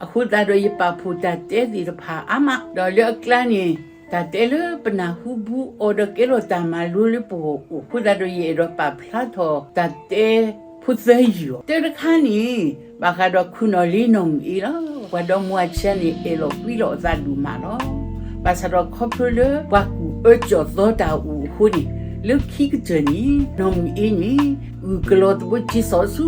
အဃိသတးဒီးယပာ်ဖှိၣ်တၢ်တဲသ့ၣ်တဖၣ်အါမး, ဒီးလၢအကျါန့ၣ် တၢ်တဲလၢပနၢ်ဟူဘူးအီၤဒီးကဲထီၣ်တၢ်မၤလိလၢပဂီၢ်အိၣ်အဃိသတးဒီး ယအဲၣ်ဒိးပာ်ဖျါထီၣ်တၢ်တဲဖိသၢယုၢ်အီၤ. တၢတခါန့ၣ် ဘၣ်ဃးဒီးခိၣ်နီၣ်လ့နီၢ်မုၢ်အ့လီၤ. ပှၤဒီမါဝၤဆံးန့ၣ် အဲၣ်လီၤကွံလီၤအသးဒိၣ်မးလီၤ. ဘၣ်ဆၣ်ဒီးခီဖျိလၢပှၤကူၣ်အၢကၠီၣ်သီတၢ်အိၣ်အဃိန့ၣ်, လၢခံကတၢၢ်န့ၣ် နီၢ်မုၢ်အ့န့ၣ် ဂုာ်ကလီသဘိက့ၤစိာ်ဆူ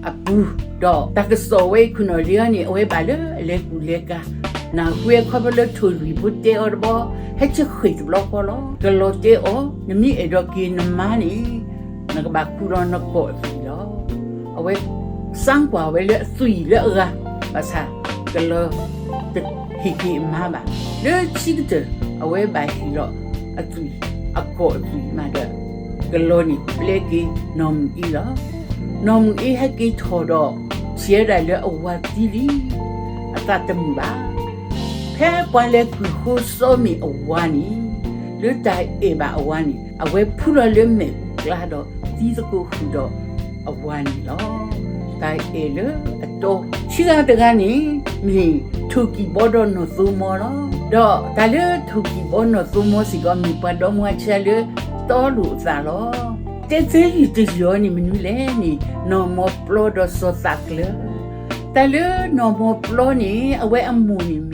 အပူၤ, ဒီးတၢ်ကစီၣ်ဝဲအံၤ ခိၣ်နီၣ်လ့အံၤန့ၣ် အဝဲဘၣ်လၢအလဲၤကူၣ်လဲၤကၤ, နၢ်ဟူဝဲခီဖျိလၢထိၣ်လွံၢ်ဖိတဲအီၤတဘျီ, ဟဲဆၢဃ့ၢ်တဘျီဃီလီၤ. ကလီၤတဲအီၤ, နမ့ၢ်အဲၣ်ဒိးက့ၤနမါန့ၣ် နကဘၣ်ခူၣ်လီၤနကိာ်အသွံၣ်လီၤ. အဝဲ စၢကွၢ်ဝဲလၢအသွံၣ်လၢအဂၤ, ဘၣ်ဆၣ်ကလီၤတဟ့ၣ်က့ၤအမါဘၣ်. လၢခံကတၢၢ် အဝဲဘၣ်ဟ့ၣ်လီၤအသွံၣ်, အကိာ်အသွံၣ်မးဒီး ကလီၤန့ၣ်ပျဲက့ၤနီၢ်မုၢ်အ့လီၤ. နီၢ်မုၢ်အ့ဟဲက့ၤထီၣ်ဒီး ထံၣ်ဝဲဒၣ်လၢအဝၤသံလံ. အသးတမုာ်ဘၣ်. ဖဲပှၤလဲၤကူၣ်ဃိစီမ့ၢ်အဝၤန့ၣ်, လၢတၢ်အဲၣ်ဘၣ်အဝၤန့ၣ် အဝဲဖုလီၤလၢမဲာ်အူကျါဒီး သံသကိးဃုာ်ဒီးအဝၤန့ၣ်လီၤ. တၢ်အဲၣ်လၢအတီ ခံဂၤတဂၤန့ၣ် မ့ၢ်ထိၣ်ကံၢ်ဘီဒီးနီၢ်သိမီလီၤ. ဒီးတၢ်လၢထိၣ်ကံၢ်ဘီနီၢ်သိမီစ့ၢ်ကီး မ့ၢ်ပှၤဒီမါဝၤဆံးလၢတီလိာ်အသးလီၤ. တဲသၢယုၢ်တယုၢ်အံၤန့ၣ်မနုၤလဲၣ်န့ၣ် နီၢ်မီၢ်ပျီဒီးစီၤသးကျၢၤ. တၢ်လၢနီၢ်မီၢ်ပျီန့ၣ် အဝဲအမိၢ်န့ၣ်